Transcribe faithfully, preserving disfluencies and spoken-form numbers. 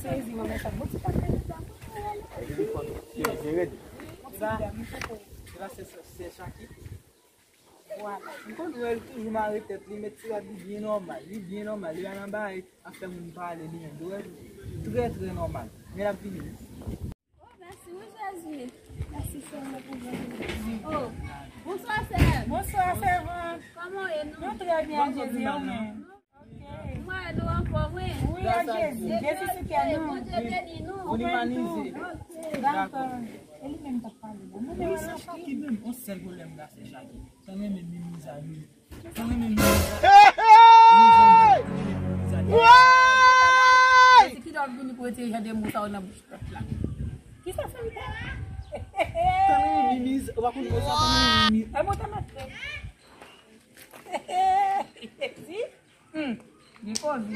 Jezi, mwen, mechan. Bon, ti pa fè sa. Sa, se, se, se Chaki. Vwala. M konn wè l toujou mare tèt li, met ti rad li byen nòmal. Li byen nòmal, li pa nan bagay ap fè moun pale li menm. Li wè l trè, trè nòmal. Men l ap vini. Oh, mèsi wi, Jezi. Mèsi, Senyè, pou Jezi. Oh, bonswa, sè. Bonswa, sèvant. Kòman w ye, nou? Nou trè byen, Jezi, ou menm? Ok. Mwen, nou anfòm, wi. Wi, a Jezi. Jezi sou kè nou. Bondye beni nou. Ou menm tou. Ok. Dakò. E li menm k ap pale la. Nou menm se Chaki menm. On sèl pwoblèm la, se Chaki. Sa renmen mimiza nou. Sa renmen mimiza. Hey! Hey! Hey! Ki dòk vini pou retire jan de mo sa yo nan bouch pèp la? Ki sa sa li fè? Sa renmen mimiza. Ou pa konn mo sa, sa renmen mimiza. E mo ta mèt fè. Jezi. Hmm. Gen koze.